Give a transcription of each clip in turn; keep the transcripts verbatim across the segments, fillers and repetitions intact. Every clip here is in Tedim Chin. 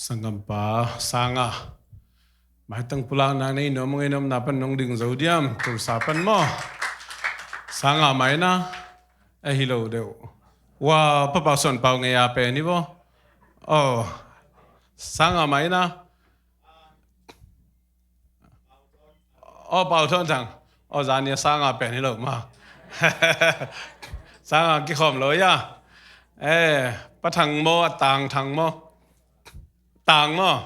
Sanggampa Sanga, maitang pulakna nei nuam, ngei nuamna pan nong ding zo diam? Tulsa pan maw? Sanga maina, ahi lo deuh. Wa, Papa Suan Pau ngei a pen hi bo. Oh, Sanga maina. Oh, Pau Thawn Thang. Oh, zania Sanga pen hi lo ma. Sanga kikhawm lo ya. Eh, Pa Thang maw, a Tang Thang maw? Tang maw?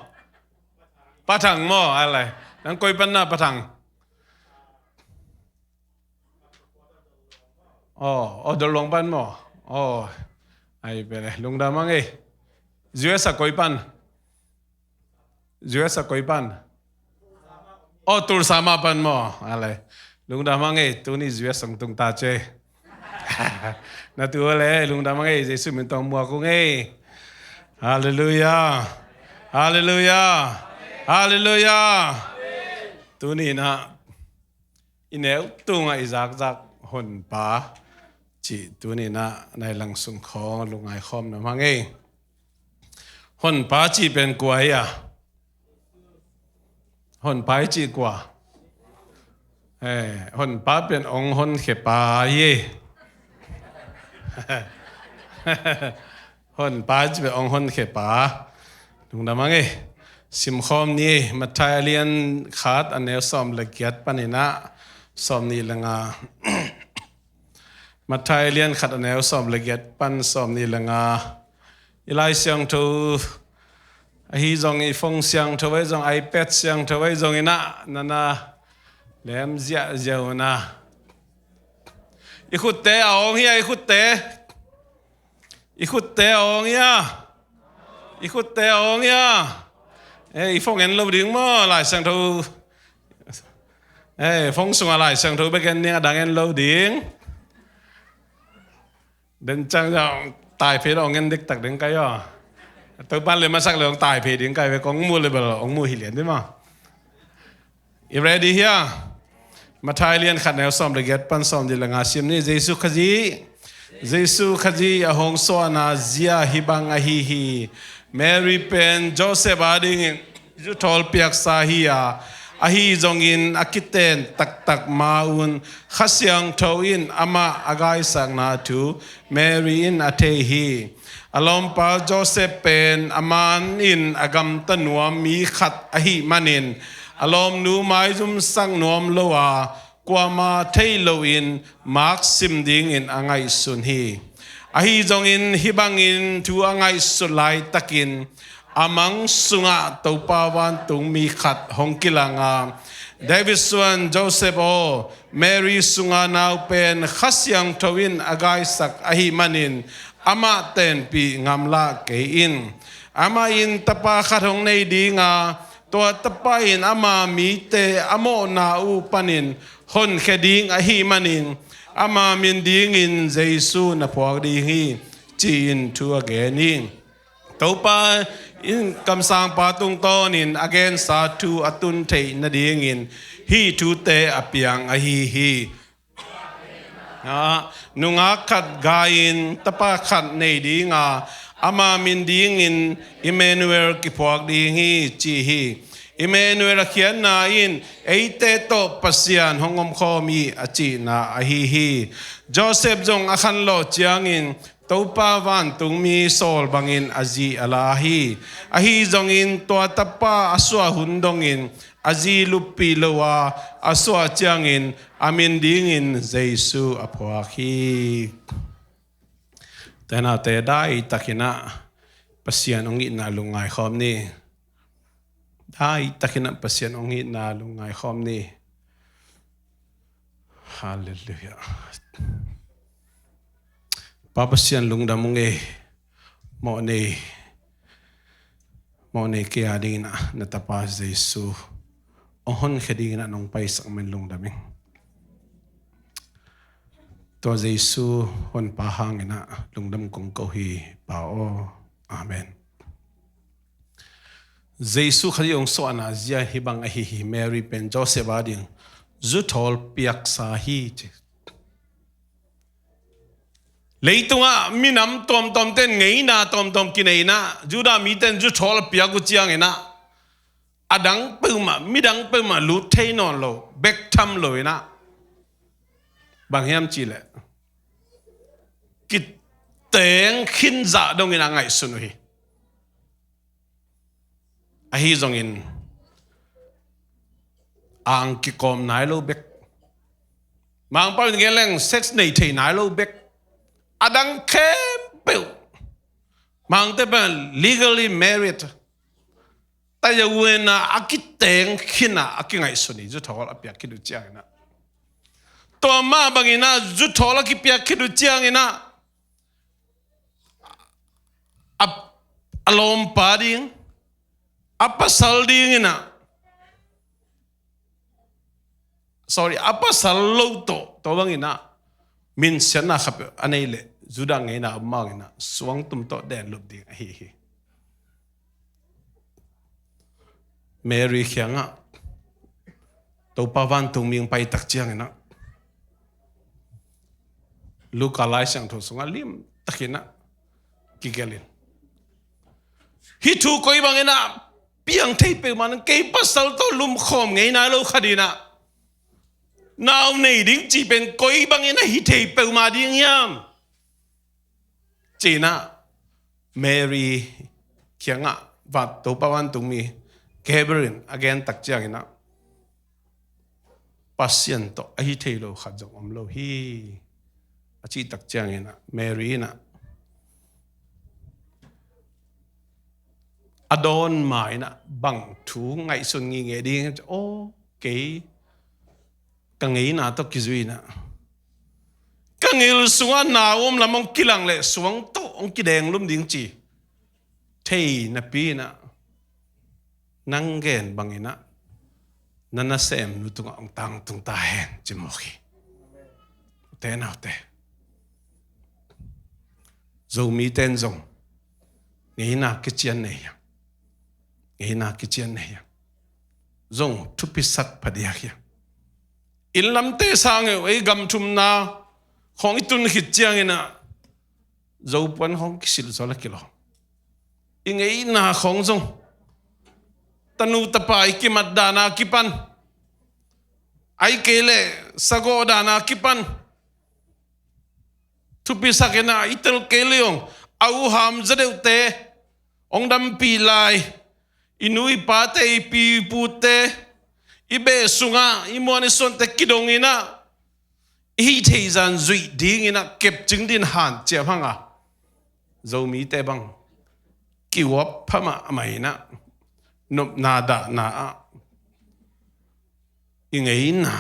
Pa Thang maw? Alai. Nang koi pan na, Pa Thang? Oh, oh, Dolong pan maw? Oh, ai pele, lungdam a ngei. U S a koi pan? U S a koi pan? Oh, Tulsa mah pan maw? Alai. Lungdam a ngei, tuni U S hong tung ta ce. Na tu le, lungdam a ngei, Jesu min tawh muak uh ngei. Halleluiah. Halleluiah. Halleluiah. Tuni na i neu tungah i zakzak Honpa cih tuni na nai lang sung khawng lungngai khawm na mang ei. Honpa cih pen kua hi a? Honpa i cih kua? Eh, Honpa pen ong honkhia pa hi. Honpa i cih pen ong honkhia pa. Lungdam a ngei. Simkhawm ni, Matthai a lian khat a neu sawm le giat panin ah sawm nih le nga. Matthai a lian khat a neu sawm le giat pan sawm nih le nga. I Lai Siangtho ahi zong, i phone siangtho ahi zong, iPad siangtho ahi zong in ah, nana lem ziahziah un ah. I khutte a awng hi a, i khutte. I khutte a awng hi a. I khutte a awng hi a. Eh, i phone en lo ding maw, Lai Siangtho. Eh, phone sungah Lai Siangtho bek en ding, a dang en lo ding. Den cang zong tai phei lo, ong en diktak ding kai aw. Topan le masak le ong tai phei ding kai ve, kong mu le bel ong mu hi lian ding maw. I ready hia? Matthai lian khat neu sawm le giat pan sawm nih le nga sim ni. Jesu Khazih, Jesu Khazih a hong suahna zia hih bang ahi hi. Mary pen Joseph adingin zuthawl piaksa hi a, ahi zongin a kiten taktak ma-un Kha Siangtho in amah a gaisakna thu Mary in a thei hi. A lawmpa Joseph pen a man in a gamta nuam mi khat ahih manin a lawmnu maizumsak nuam lo a, kuamah thei loin mak sim dingin a ngaihsun hi. Ahi zongin hih bangin thu a ngaihsut laitakin a mang sungah Topa vantungmi khat hong kilang a, David suan Joseph aw, Mary sunga nau pen Kha Siangtho in a gaisak ahih manin amah tenpih ngamlah kei in. Amah in tapa khat hong nei ding a, tua tapa in ama mite a mawhna uh panin honkhia ding ahih manin ama min dingin Jesu na phuak ding hi, ci-in thu a gen hi. Topa in kamsangpa tungtawnin a gensa thu a tun theih nadingin hih thute a piang ahi hi. Ah, nungak khat gai-in tapa khat nei ding a, ama min dingin Emmanuel kiphuak ding hi, ci hi. Emmanuel a khiatna in eite tawh Pasian hong omkhawm hi a cihna ahi hi. Joseph zong a khanlawh ciangin Topa vantungmi sawl bangin a zi a la hi. Ahi zongin tua tapa a suah hun dongin a zi luppih lo a, a suah ciangin a min dingin Jesu a phuak hi. Tenate daitakin ah Pasian hong itna lungngai khawm ni. Daitakin ah Pasian hong itna lungngai khawm ni. Halleluiah. Pa Pasian lungdam ung ei. Mawh nei, mawh nei kei a dingin ah na tapa Jesu hong honkhia dingin ah nong paisak men lungdam ing. Tua Jesu honpa hangin ah lungdam kong ko hi, Pa aw. Amen. Jesu Khazih hong suahna zia hih bang ahi hi. Mary pen Joseph ading zuthawl piaksa hi, ci. Leitungah minam tuamtuamte in ngeina tuamtuam kinei in ah, Judah mite in zuthawl a piak uh ciangin ah, a dang peuhmah, midang peuhmah lut thei nawn lo, bek tham lo in ah, bang hiam cih leh, kiteng khin zah dongin a ngaihsun uh hi. Ahi zongin, ang kikawm nai lo bek, Mangpau in gen leng sex nei thei nai lo bek, a dang khempeuh, Mangte pen legally married, tayawen a kiteng khin a, a kingaihsun hi, zuthawl a piak khit uh ciangin ah. Tua mah bangin ah, zuthawl a kipiak khit uh ciangin ah, a, a lawmpa ding, a pasal dingin ah, sorry, a pasal lo tawh, tua bangin ah, minsiatna khat peuh a nei leh, Judah ngeina a om bangin ah, suangtum tawh denlup ding ahi hi. Mary kiangah Topa vantungmi hong pai tak ciangin ah, Luka Lai Siangtho sungah limtakin ah kigelh in, hih thu koi bangin ah piang thei peuhmah nang, kei pasal tawh lumkhawm ngei nai lo khat in ah, nau nei ding cih pen koi bangin ah hi thei peuhmah ding hiam, ci-in ah Mary kiangah Topa vantungmi Gabriel in a gen tak ciangin ah, Pasian tawh a hi thei lo khat zong om lo hi, a cih tak ciangin ah, Mary in ah, a dawn ma in ah, bang thu ngaihsun ngitnget ding hiam, aw, kei ka ngeina tawh kizui in ah, ka ngil sungah nau om lam hong kilang leh suang tawh hong kidenglum ding ci thei napi in ah, nang gen bangin ah, na nasemnu tungah hong tangtung ta hen, ci mawk hi. Ute naute, Zomite in zong ngeina kician nei hi. Ngeina kician nei hi. Zong thupisak phadiak hi. Inn lamte sang uh, ei gam thumna khawng i tun khit ciangin ah, Zopuan khawng kisilh zaw la kilawm. I ngeina khawng zong, tanu tapa i kimat dan a kipan, ahih kei leh sagawh dan a kipan, thupisak in ah i tel kei leh zong, a uham za deuhte hong dampih lai, i nu i pate, i pi i pute, i beh sungah i muan i suante kidong in ah, i hih theih zah zuih dingin ah, kepcing dingin hanciam hang a, Zomite bang kiuap pha mahmah in ah, nopna dahna ah i ngeina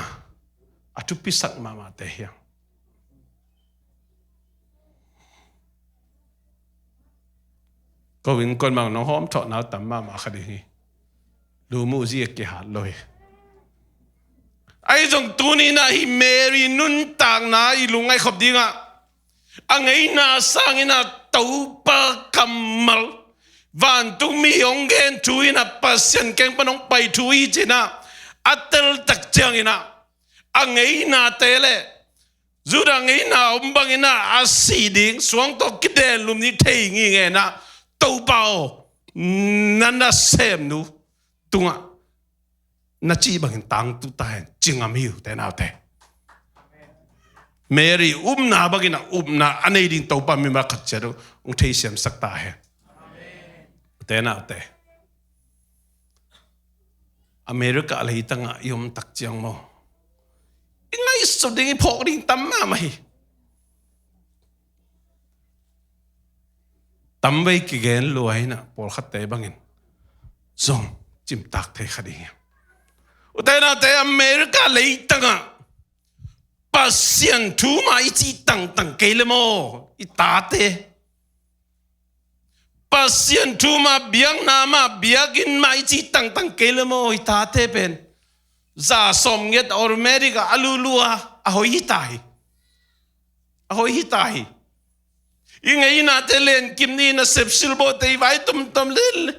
a thupisak mahmahte hi hang. Ko innkuan bang nong hawm thawhna uh tam mahmah kha ding hi. Lum uh zi a kihat lo hi. Ahi zong tuni in ah hih Mary nuntakna i lungngaih khop dingah, a ngeina sangin ah Topa kammal, vantungmi hong gen thu in ah, Pasian kiang pan hong pai thu hi ci-in ah a tel tak ciangin ah, a ngeinate leh Judah ngeina om bangin ah a sih ding, suang tawh kidenlum ding thei ngitnget in ah, Topa aw, na nasemnu tungah na cih bangin tangtung ta hen, ci ngam hi uh, ute naute. Mary upna bangin ah upna a nei ding Topa mimal khat ciat uh hong theisiamsak ta hen. Ute naute, America leitangah i om tak ciang maw, i ngaihsut ding, i phawk ding tam mahmah hi. Tamvei kigen lua in ah, pawlkhatte bangin zong cimtak thei kha ding hi. Ute naute, America leitangah Pasian thu mah i cih tangtang kei leh maw, i tate, Pasian thu mah, biakna mah, biakinn mah i cih tangtang kei leh maw, i tate pen za sawmngiat automatic ah a lulua a hoi hi ta hi. A hoi hi ta hi. I ngeinate lenkim ni, nasep silbawte i vai tomtom lel,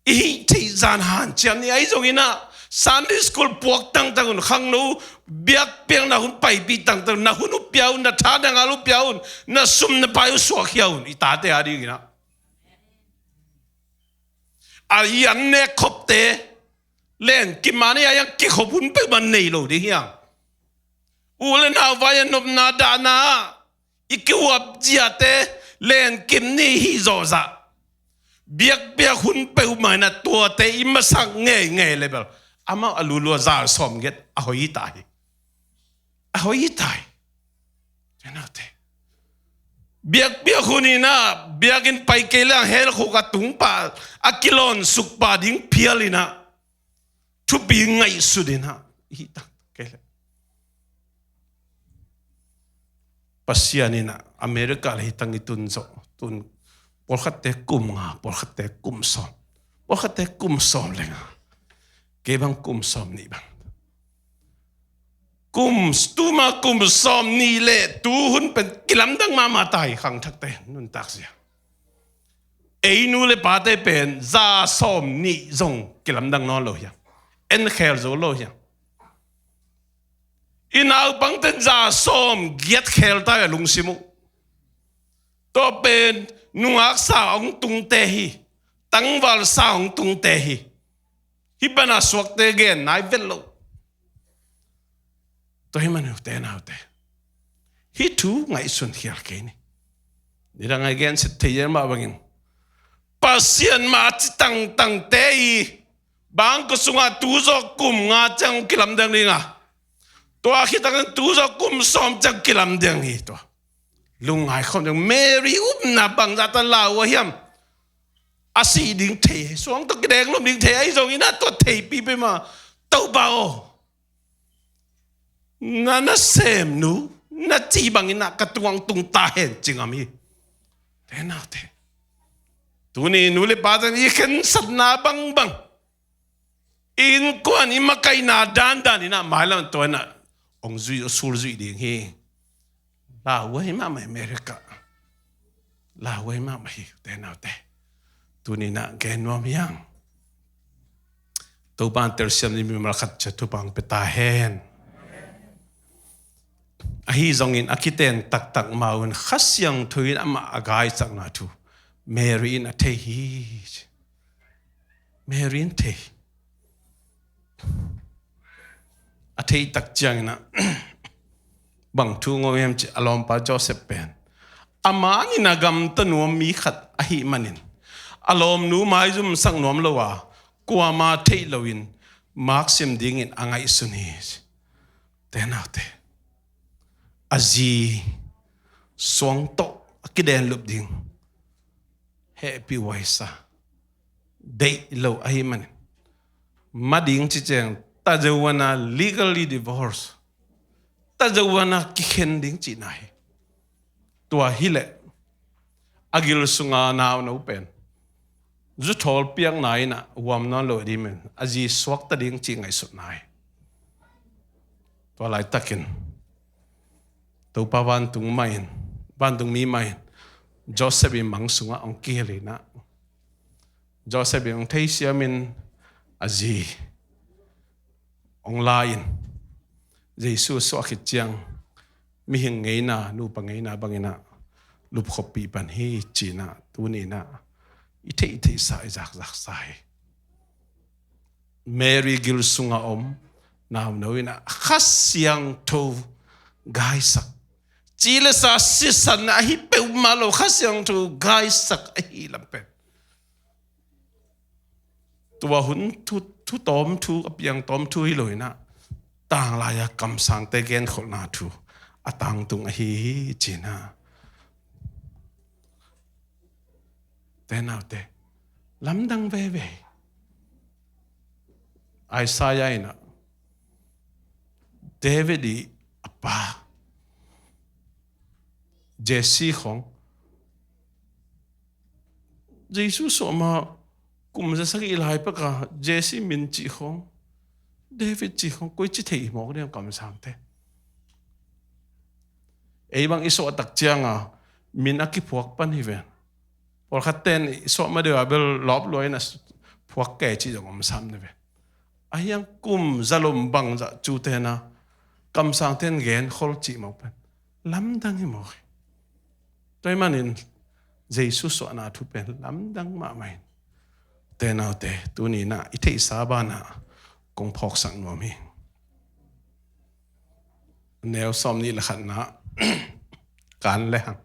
i hih theih zah hanciam ni. Ahi zongin ah Sunday school puak tangtang un, khangno biakpiakna hun paipih tangtang, na hun uh pia un, na tha na ngal uh pia un, na sum na pai uh suakkhia un, i tate a dingin ah. A i an nek khopte, len kim a nei a iang kikhop hun peuhmah nei lo ding hiang. U le nau vai a nopna dahna ah i kihuap ziate len kim ni hih zawhzah. Biakpiak hun peuhmah in ah tuate i masak ngeingei le bel amau a lulua za sawmgiat a hoi hi ta hi. A hoi hi ta hi. Tua naute. Biakpiak hun in ah biakinn pai kei leng hell khuk a tung pah a kilawn suk pah ding phial in ah thupi ngaihsut in ah i hih tak kei leh. Pasian in ah America le hi tang i tun zawh tun pawlkhatte kum nga, pawlkhatte kum sawm, pawlkhatte kum sawm le nga, kei bang kum sawm nih bang. Kum, tuma kum sawm nih le tu hun pen kilamdang mahmah ta hi khangthakte nuntak zia. Ei nu le pate pen za sawm nih zong kilamdang nawn lo hiam? En khel zo lo hiam? I naupangten za sawm giat khel ta hi a lungsim uh. Tua pen nungak sa hong tungte hi, tangval sa hong tungte hi. Hih pana suakte gen nai vet lo. Tua hi man ute naute, hih thu ngaihsun khial kei ni. Nidang a i genset thei zel mah bangin Pasian mah a ci tangtangte i bangkua sungah tu zawh kum nga ciang kilamdang ding a, tua khit tangin tu zawh kum sawm ciang kilamdang hi tua. Lungngai khawm ding. Mary upna bangzah ta lau a hiam? A sih ding thei, suang tawh kideng lum ding thei ahi zongin ah tua theipi peuh mah, Topa aw, na nasemnu na cih bangin ah ka tungah tung ta hen ci ngam hi. Te naute, tuni nu le pate i khensatna bangbang, innkuan i makaihna dandan in ah mailam tua in ah hong zui, hong sulzui ding hi. Lauhuai mahmah hi America. Lauhuai mahmah hi ute naute. Tuni in ah gen nuam hi hang. Topa in telsiam ding mimal khat ciat thupha hong pia ta hen. Ahi zongin a kiten taktak mah un Kha Siangtho in amah a gaisakna thu Mary in a thei hi. Mary in thei. A theih tak ciangin ah bang thu ngawh hiam cih a lawmpa Joseph pen a man in a gamta nuam mi khat ahih manin a lawmnu maizumsak nuam lo a, kuama theih loin maksim dingin a ngaihsun hi. Te naute, a zi suang tawh a kiden lup ding hehpih huaisa deih lo ahih manin, ma ding ci ciang tazowana legally divorce, tazowana kikhen ding cihna hi. Tua hileh a gil sunga nauno pen zuthawl piakna in ah huam nawn lo ding manin a zi suakta ding cih ngaihsutna hi. Tua laitakin Topa vantung mah in, vantung mi mah in Joseph i mang sungah hong kihel in ah, Joseph in hong theisiamin a zi hong la in, Jesu suah khit ciang mihing ngeina, nupa ngeina bangin ah lupkhoppih pan hi ci-in ah tuni in ah i theihtheihsa, i zakzaksa hi. Mary gil sunga om nauno in ah Kha Siangtho gaisak, ci le sa sisan ahi peuhmah lo, Kha Siangtho gaisak ahi lam pen tua hun thu, thu tawm thu, a piang tawm thu hi lo in ah, tanglai-a kamsangte genkholhna thu a tangtung ahi hi ci-in ah. Te naute, lamdang veve. Isaiah in ah David i a pa Jesse khawng, Jesu suah ma kum za sagih lai pek a Jesse min cih khawng, David cih khawng, koi ci thei mawk ding kamsangte. Ei bang i suah tak ciang a min a kiphuak pan hi ven. Pawlkhat ten i suah ma deuh a bel lawp lua in a phuak kei cih zong om sam ni ven. Ahi hang kum zalom bangzah cute na kamsangte in genkhol cih mawk pen lamdang hi mawk hi. Tua ahih manin Jesu suahna thu pen lamdang mahmah hi. Te naute, tuni-in ah i theihsa banah kong phawksak nuam hi. Neu sawmnih le khatna kan le hang.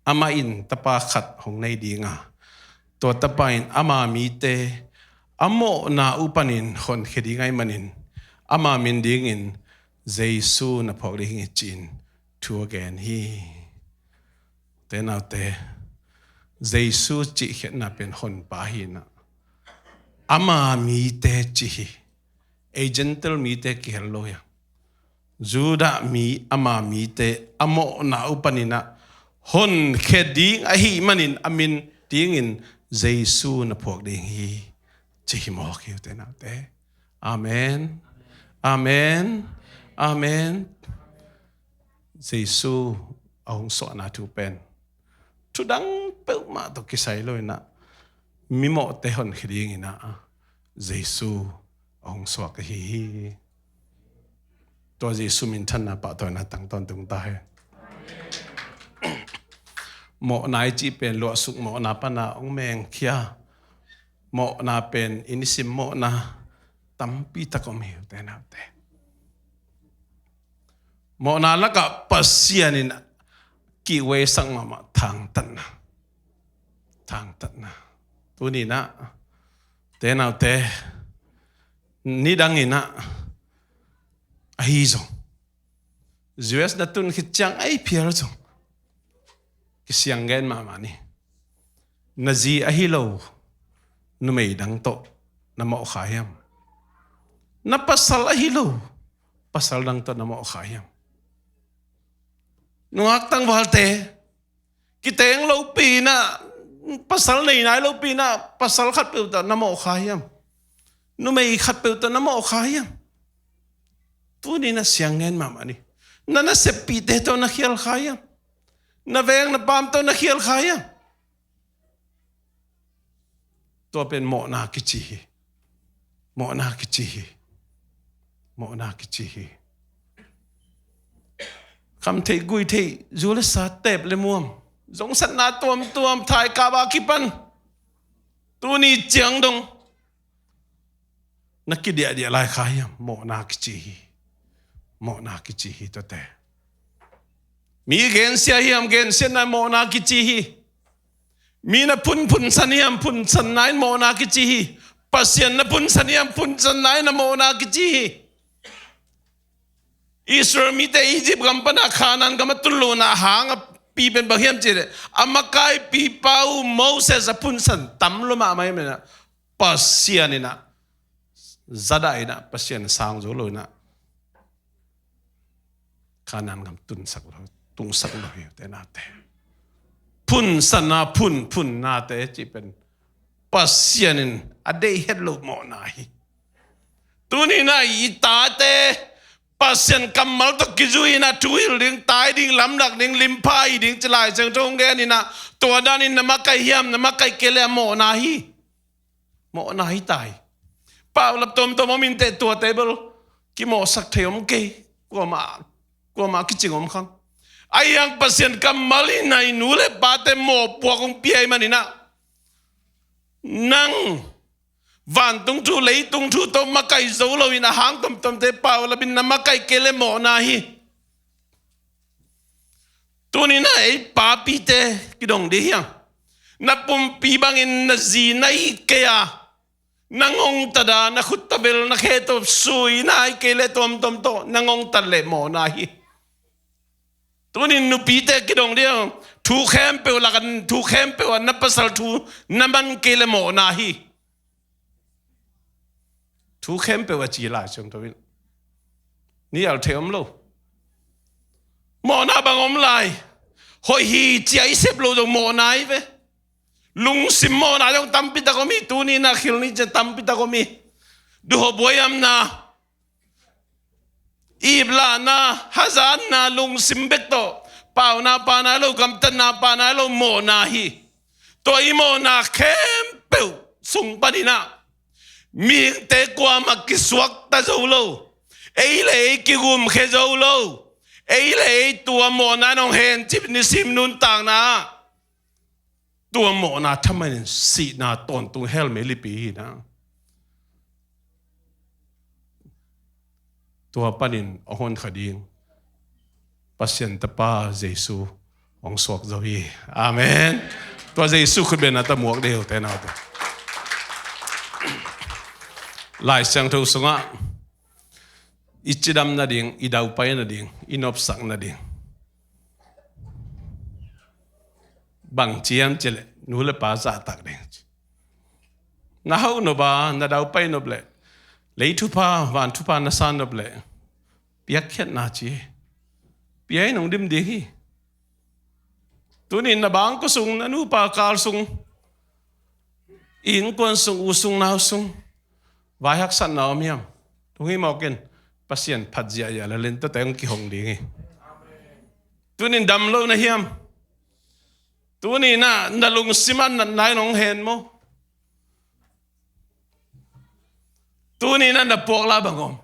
Amah in tapa khat hong nei ding a, tua tapa in ama mite a mawhna uh panin honkhia ding ahih manin ama min dingin Jesu na phuak ding hi ci-in thu a gen hi. Te naute, Jesu cih khiatna pen honpa hi-in ah, ama mite ci hi. Ei Gentile mite kihel lo hi a, Judah mi, ama mite a mawhna uh panin ah honkhia ding ahih manin a min dingin Jesu na phuak ding hi ci hi mawk hi, te naute. Amen. Amen. Amen. Jesu a hong suahna thu pen thu dang peuhmah tawh kisai lo-in ah, mimawhte honkhia dingin ah Jesu a hong suak ahi hi. Tua Jesu minthanna pahtawina tang tawntung ta hen. Mawhna i cih pen luahsuk mawhna pana hong mengkhia mawhna pen i nisim mawhna tampi tak om hi, te naute. Mawhna lakah Pasian in kihhuaisak mahmah thangtatna. Thangtatna. Tuni-in ah, te naute, nidangin ah ahi zong, U S na tun khit ciang ei phial zong kisiang gen mahmah ni. Na zi ahi lo numei dang tawh na mawh kha hiam? Na pasal ahi lo pasal dang tawh na mawh kha hiam? Nungak tangvalte, kiteng lopi-in ah, pasal nei nai lopi-in ah pasal khatpeuh tawh na mawh kha hiam? Numei khatpeuh tawh na mawh kha hiam? Tuni-in ah siang ngen mahmah ni. Na naseppihte tawh na khial kha hiam? Na veng na paam tawh na khial kha hiam? Tua pen mawhna kici hi. Mawhna kici hi. Mawhna kici hi. Kham theih, gui theih, zu le sa, teep le muam, zongsatna tuamtuam, thaikap a kipan tuni ciang dong na kidiahdiah lai kha hiam? Mawhna kici hi. Mawhna kici hi, tuate. Mi gensia hiam? Gensiatna mawhna kici hi. Mi na phun, phunsan hiam? Phunsanna in mawhna kici hi. Pasian na phunsan hiam? Phunsanna in a mawhna kici hi. Israel mite Egypt gam pana Canaan gam a tun lohna hang a pi pen bang hiam cih leh, a makaipipa uh Moses a phunsan tam lua mahmah hi manin ah, Pasian in ah, zadah in ah, Pasian sang zo lo in ah, Canaan gam tunsak lo, tungsak lo hi, te nate. Phunsanna, phun, phunnate cih pen Pasian in a deih het lo mawhna hi. Tuni-in ah i tate Pasian kammal tawh kizui-in ah, thuhilh ding, tai ding, lamlak ding, limpha hi ding ci Lai Siangtho hong gen in ah, tua danin na makaih hiam? Na makaih kei leh a mawhna hi. Mawhna hi ta hi. Paulap tuamtuam om inteh, tuate bel kimawhsak thei om kei. Kuamah, kuamah kicing om khang. Ahi hang Pasian kammal in ah i nu le pate mawhpuak hong pia ahih manin ah, nang vantung thu, leitung thu tawh makaih zo lo-in a hang tuamtuamte paulap in na makaih kei leh mawhna hi. Tuni-in ah ei papite kidong dih hiam? Na pumpi bangin na zi na it kei a, na ngongtat a, na khut tavel na khe tawh sui na it kei leh tuamtuam tawh na ngongtat leh mawhna hi. Tuni-in nupite kidong dih hiam? Thu khempeuh lakah, thu khempeuh ah na pasal thu na man kei leh mawhna hi. Thu khempeuh a ci Lai Siangtho in. Nial thei om lo. Mawhna bang om lai? Hoih hi ci-a i sep loh zong mawhna hi ve. Lungsim mawhna zong tampi tak om hi. Tuni-in ah khil ni ciang tampi tak om hi. Duhhuai buaihamna, iplahna, hazatna, lungsim bek tawh, pauna pana lo, gamtatna pana lo, mawhna hi. Tua i mawhna khempeuh sung panin ah Mihingte kuamah kisuakta zo lo. Ei le ei kigumkhia zo lo. Ei le ei tua mawhna in hong hencip nisim nuntakna ah tua mawhna thaman in sihna tawntung hell mei lipi hi na. Tua panin a honkha ding Pasian Tapa Jesu hong suak zo hi. Amen. Tua Jesu khutbetna tawh muak deuh te naute. Lai Siangtho sungah i cidam nading, i daupai nading, i nopsak nading bang ci hiam cih leh nu le pa zahtak ding. Na hauh nop a, na daupai nop leh lei thupha, van thupha na san nop leh piakkhiatna ci hi. Pia in hong dim ding hi. Tuni na bangkua sung, na nupa kal sung, i innkuan sung, u sung, nau sung vai haksatna om hiam? Tung hi mawk in. Pasian phat ziahziah le lentawte hong kihong ding hi. Tuni in dam lo na hiam? Tuni in ah na lungsim ah natna in hong hen maw? Tuni in ah na puak la bang om?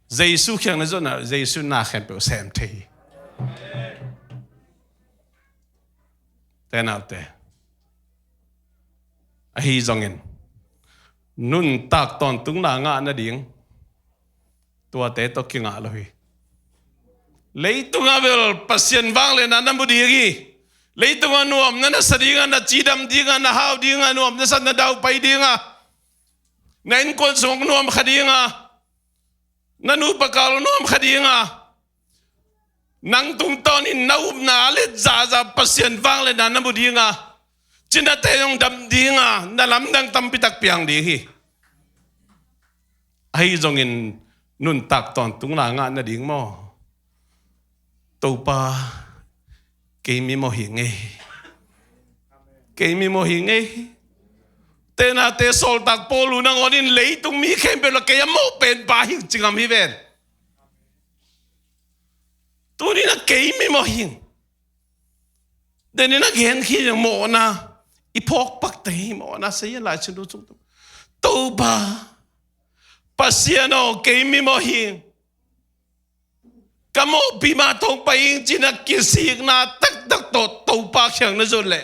Jesu kiang na zuan ah Jesu in na khempeuh sem thei hi. Te naute, ahi zongin nuntak tawntungna ngah nading tuate tawh kingah lo hi. Leitungah bel Pasian vangliatna na mu ding hi. Leitungah nuam na na sa dingah, na cidam dingah, na hau dingah, nuam na sa, na daupai dingah, na innkuan sung nuam kha dingah, na nupa kal nuam kha dingah, nang tungtawnin na upna a let zahzah Pasian vangliatna na mu dingah, cinate zong dam dingah, na lamdang tampitak piang ding hi. Ahi zongin nuntak tawntungna ngah nading maw? Topa, kei mi maw hi ngei. Kei mi maw hi ngei. Te naute, sawltak Paul uh nangawn in leitung mi khempeuh la kei a mawh penpa hing ci ngam hi ven. Tuni in ah kei mi maw hing. Denin a gen khi mawhna i phawk pakte hi, mawhna sei a Lai Siangtho sung. Topa, Pasian aw, kei mi maw hing. Ka mawhpi mah thong pai ing cin a kisikna taktak tawh Topa kiang na zon leh,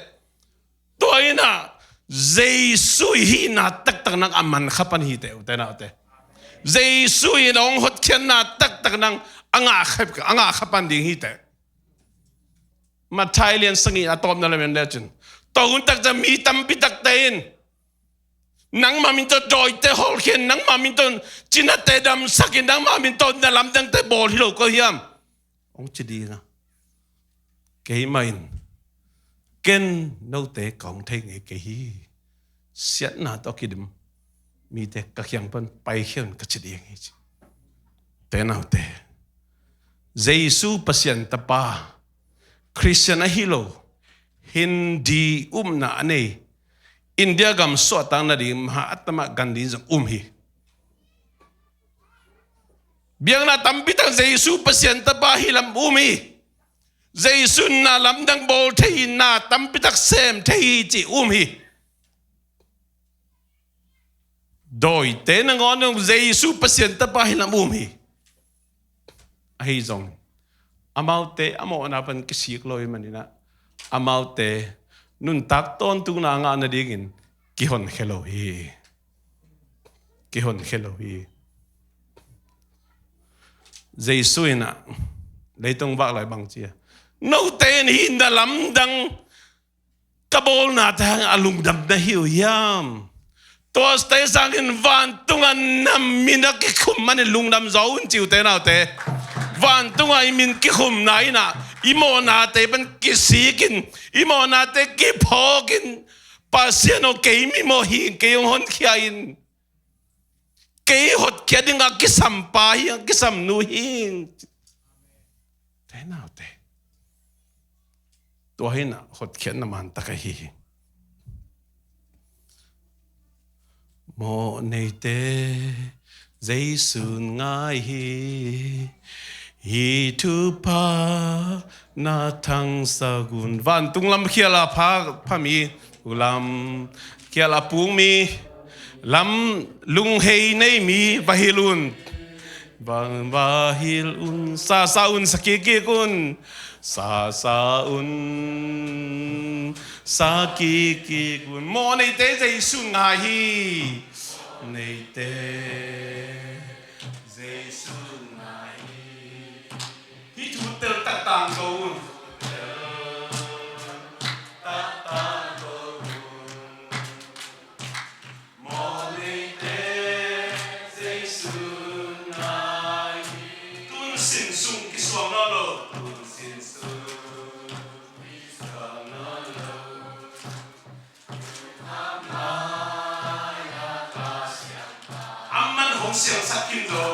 tua in ah Jesu i hihna taktak nang a man kha pan hi te, ute naute. Jesu in a hong hotkhiatna taktak nang a ngah kha, a ngah kha pan ding hi te. Matthai lian sagih a tawpna lam en le cin, tua hun taktak mi tampi takte in nangmah min tawh dawite hawlkhia in, nangmah min tawh cinate damsak in, nangmah min tawh na lamdangte bawl hi lo kua hiam, hong ci ding a, keimah in ken note ka hong thei ngei kei hi. Siatna tawh kidim mite ka kiang pan paikhia un ka ci ding hi ci. Te naute, Jesu Pasian Tapa, Khristian ahi lo, Hindi upna a nei, India gam suahtak nading Mahatma Gandhi zong um hi. Biakna tampi tak Jesu Pasian Tapa hi lam um hi. Jesu in na lamdang bawl thei hi, na tampi tak sem thei hi ci um hi. Dawite nangawn zong Jesu Pasian Tapa hi lam um hi. Ahi zong amaute a mawhna pan kisik lo hi manin ah, amaute nuntak tawntungna ngah nadingin kihonkhia lo hi. Kihonkhia lo hi. Jesu in ah leitung vak lai bang ci a, note in hih na lamdang ka bawlnate hang a lungdam na hi uh hiam? Tuate sangin vantungah na min a kikhum manin lungdam zaw un ci, ute naute. Vantungah i min kikhumna in ah i mawhnate pan kisikin, i mawhnate kiphawkin, Pasian aw, kei mi maw hing, kei hong honkhia in. Kei hotkhiat ding a kisam pa hing, a kisam nu hing. Te naute, tua hi in ah hotkhiatna man tak ahi hi. Mawh neite Jesu'n ngai hi. Hih thupha na thangsak un. Vantung lam khial a pha, pha mi, u lam khial a pung mi, Lam lunghei nei mi va hilh un. Va, va hilh un, sasa un, sa kikkik un. Sasa un, sa kikkik un. Mawh neite Jesu ngai hi. Neite Jesu ngai hi. Hih thu tel taktak ko un. Taktak ko un. Mawh neite Jesu ngai hi. Tun sin sung kisuang nawn lo. Tun sin sung kisuang nawn lo. Amah hong siangsak khin zo.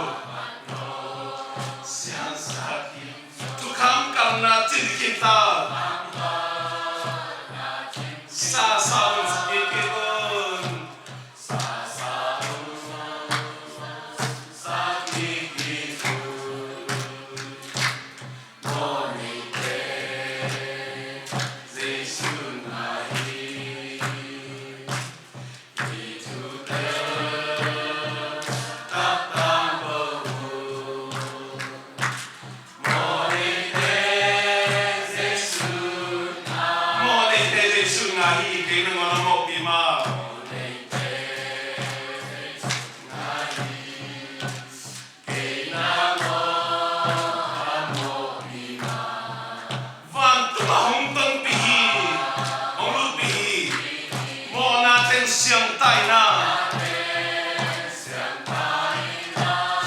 Siangsak khin zo. Thukham kalna cin khin ta. Sasa un, sa kikkik un. Sasa un, sa kikkik un. Vantung ah hong tonpih hi, hong lutpih hi. Mawhna teng siangtho in ah.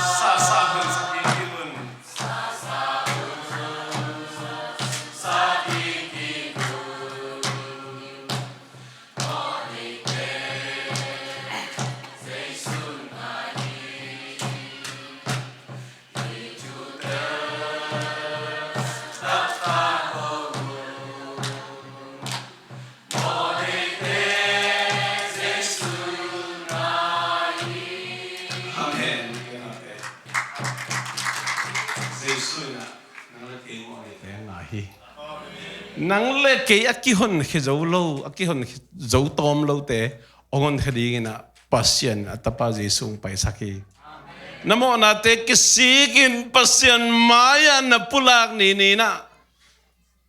Sasa hong sa kikkik un. Amen. Jesu in ah nang le kei mawh neite ngai hi. Nang le kei a kihonkhia zo lo, a kihonkhia zo tawm lote hong honkhia dingin ah Pasian a Tapa Jesu hong paisak hi. Na mawhnate kisikin Pasian mai-ah na pulak ni-in ah,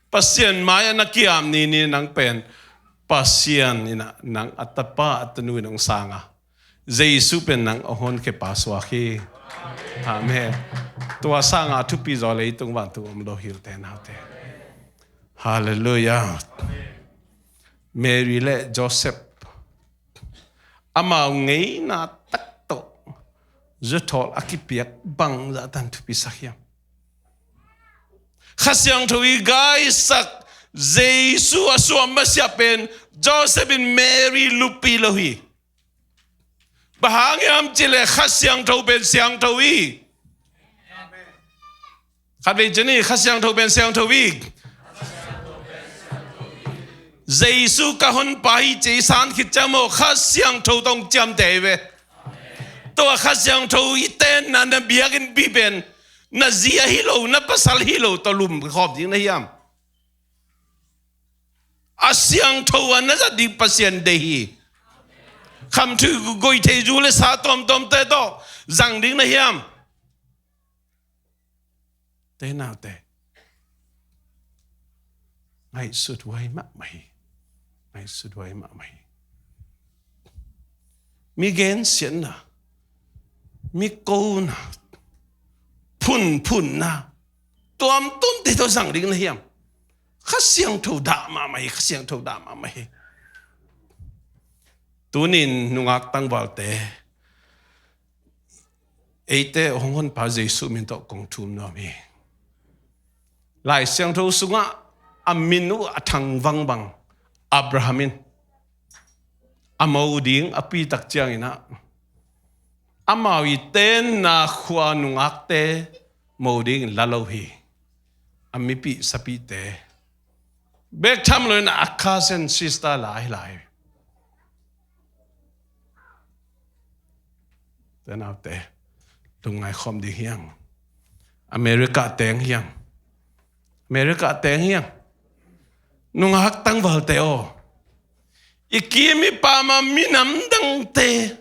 Pasian mai-ah na kiam ni-in nang pen Pasian in ah nang a tapa a tanu in hong sang a, Jesu pen nang a honkhia pa suak hi. Amen. Tua sanga thupi zaw leitung vantung om lo hi, ute naute. Halleluiah. Mary le Joseph, amau ngeina tak tawh zuthawl a kipiak bangzah tan thupi sak hiam? Kha Siangtho i gaisak Jesu a suah masiah pen Joseph in Mary luppih lo hi. Bang hang hiam cih leh Kha Siangtho pen siangtho hi. Khatvei ci ni, Kha Siangtho pen siangtho hi. Jesu ka honpa hi ci-a i san khit ciang maw, Kha Siangtho tawh ciamteh hi ve. Tua Kha Siangtho i tenna na biakinnpi pen na zi ahi lo, na pasal hi lo tawh lumkhawm ding na hiam? A siangtho a na zat ding Pasian deih hi. Khamthu goih thei zu le sa tuamtuamte tawh zang ding na hiam? Ute naute, ngaihsut huai mahmah hi. Ngaihsut huai mahmah hi. Mi gensiatna, mi kona, phunphunna tuamtuamte tawh zang ding na hiam? Kha Siangtho dah mahmah hi. Kha Siangtho dah mahmah hi. Tunin nungak tangvalte, eite hong honpa Jesu min tawh kong thum nuam hi. Lai Siangtho sungah a min uh a thangvang bang Abraham in a mo ding a pitak ciangin ah, amau i tenna khua nungakte mo dingin la lo hi. A mipih sapihte bek tham loin a cousin sister la hi lai. Ute naute, lungngai khawm ding hi hang. America teng hi hang. America teng hi hang. Nungak tangvalte aw, i kim i pam a minam dangte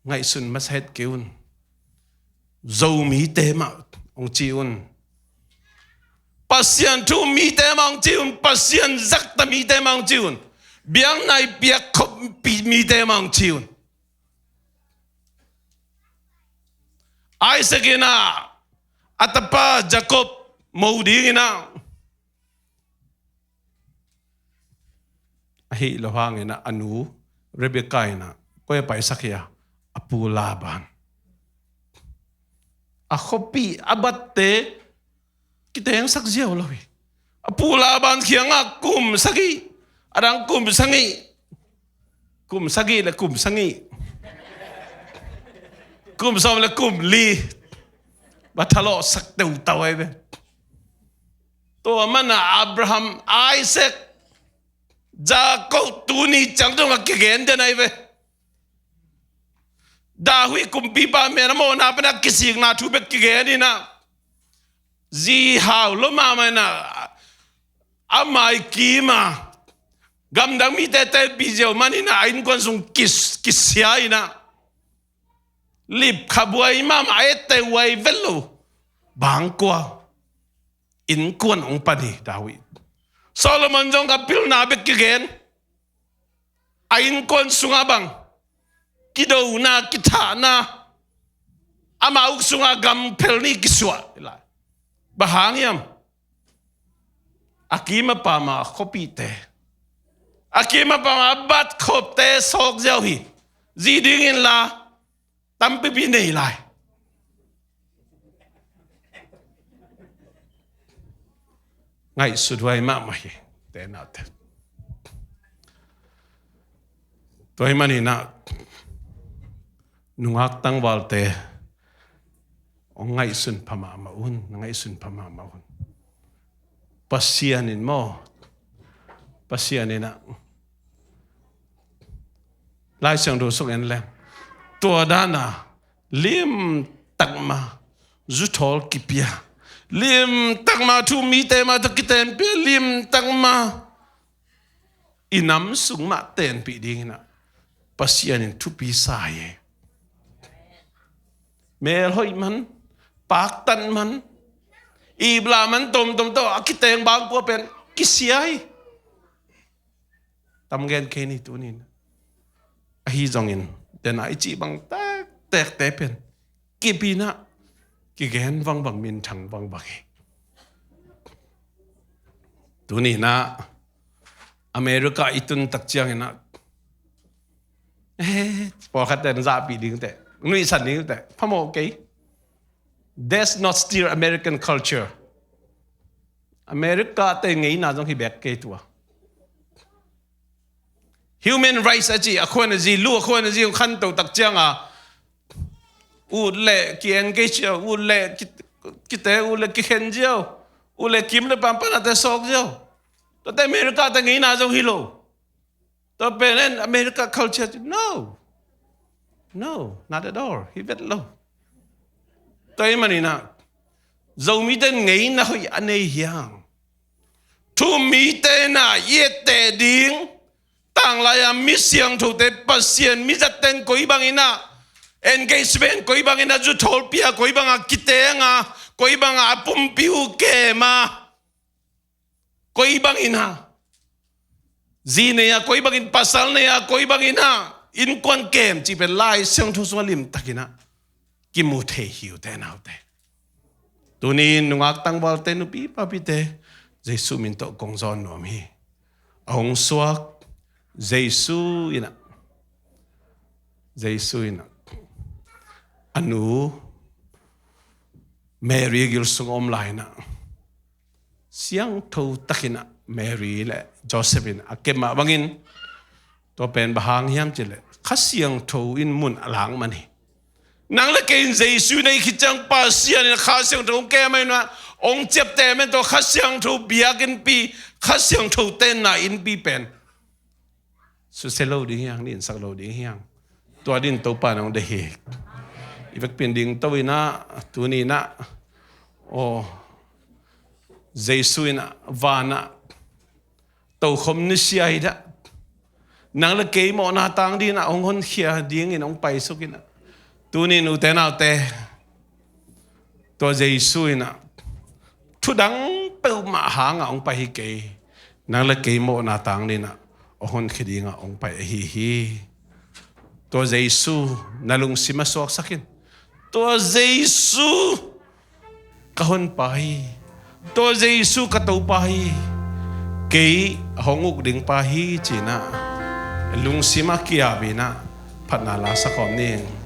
ngaihsun masa het kei un. Zomite mah hong ci un. Pasian thu mite mah hong ci un. Pasian zakta mite mah hong ci un. Biakna i piak khop mite mah hong ci un. Isaac in ah a tapa Jacob mo dingin ah, ahi lo hangin ah a nu Rebekah in ah koi a paisak hi a, a pu Laban. A khuapi a batte kitengsak ziau lo hi. A pu Laban kiangah kum sagih, a dang kum sagih, kum sagih le kum sagih, kum sawm le kum li, va thalawhsak teutau ahi ve. Tua mana Abraham, Isaac, Jacob tuni ciang dongah kigen den ahi ve. David kumpipa mel a mawhna pana kisikna thu bek kigen in ah, zi hau lo mahmah in ah, a mai kim a gamdang mite telpih ziau man in ah, a innkuan sung kis, kisia in ah, lipkha buai mahmah, a etteh uai vet lo. Bangkua innkuan hong pan hi David. Solomon zong a pilna bek kigen. A innkuan sungah bang kidona, kithahna, ama uk sungah gamphel nih kisuah. Bang hang hiam? A kim a pam a khuapite, a kim a pam a bat khopte sawk ziau hi. Zi dingin la tampipi nei lai. Ngaihsut huai mahmah hi, te naute. Tua ahih manin ah nungak tangvalte, hong ngaihsun pha mahmah un, na ngaihsun pha mahmah un. Pasian in maw, Pasian in ah, Lai Siangtho sung en leng, tua dan a limtak ma zuthawl kipia, limtak ma thu mite ma tawh kitenpih, limtak ma i nam sung mah tenpih dingin ah Pasian in thupi sa hi. Mel hoih man, paktat man, iplah man, tomtom tawh a kiteng bangkua pen kisia hi. Tam gen kei ni tunin. Ahi zongin, den a i cih bang tektekte pen kipina kigen vangbang, minthang vangbang hi. Tunin ah America i tun tak ciangin ah, eh, pawlkhat ten zahpih ding teh, nuihsan ding teh, phamawh kei. That's not still American culture. America te ngeina zong hi bek kei tua. Human rights a ci, a khuan a zi, lu a khuan a zi, khanto tak cianga ut le ki-engage ziau, ut le ki, kite, ut le kikhen ziau, ut le kim le pampan a te sawk ziau. Tua te America te ngeina zong hi lo. Tua pen en America culture ci, no. No, not at all. Hi vet lo. Tua ahih manin ah Zomite ngeina hoih a nei hiang. Thu mite na i etteh ding, tanglai a mi siangthote, Pasian mi zatten koi bangin ah engagement, koi bangin ah zuthawl pia, koi bangin ah kitenga, koi bangin ah a pumpi uh kema, koi bangin ah zi nei a, koi bangin pasal nei a, koi bangin ah innkuan kem cih pen Lai Siangtho sungah limtakin ah kimu thei hi uh te naute. Tunin nungak tangvalte, nupi papite, Jesu min tawh kong zawn nuam hi. A hong suak Jesu in ah, Jesu in ah a nu Mary gil sung a om lai in ah siangtho takin ah Mary le Joseph in a kem mah bangin, tua pen bang hang hiam cih leh Kha Siangtho in mun a lak man hi. Nang le kei in Jesu i neih khit ciang Pasian in Kha Siangtho hong kem ahih manin ah, hong ciapteh ahih manin tua Kha Siangtho biakinnpi, Kha Siangtho tenna innpi pen susia lo ding hi hang, ninsak lo ding hi hang. Tua dingin Topa in hong deih hi. I vekpi in dingto in ah, tuni in ah, aw, Jesu in ah van ah tokhom ni sia hi dah, nang le kei mawhna tang dingin ah hong honkhia dingin hong paisuk in ah, Tuni nute naute, tua Jesu in ah thudang peuhmah hangah hong pai hi kei. Nang le kei mawhna tang dingin ah hong honkhia dingah hong pai ahi hi. Tua Jesu na lungsim ah suaksak in. Tua Jesu ka honpa hi. Tua Jesu ka Topa hi. Kei a hong uk ding pa hi ci-in ah lungsim ah ki-ap in ah phatna la sa khawm ning.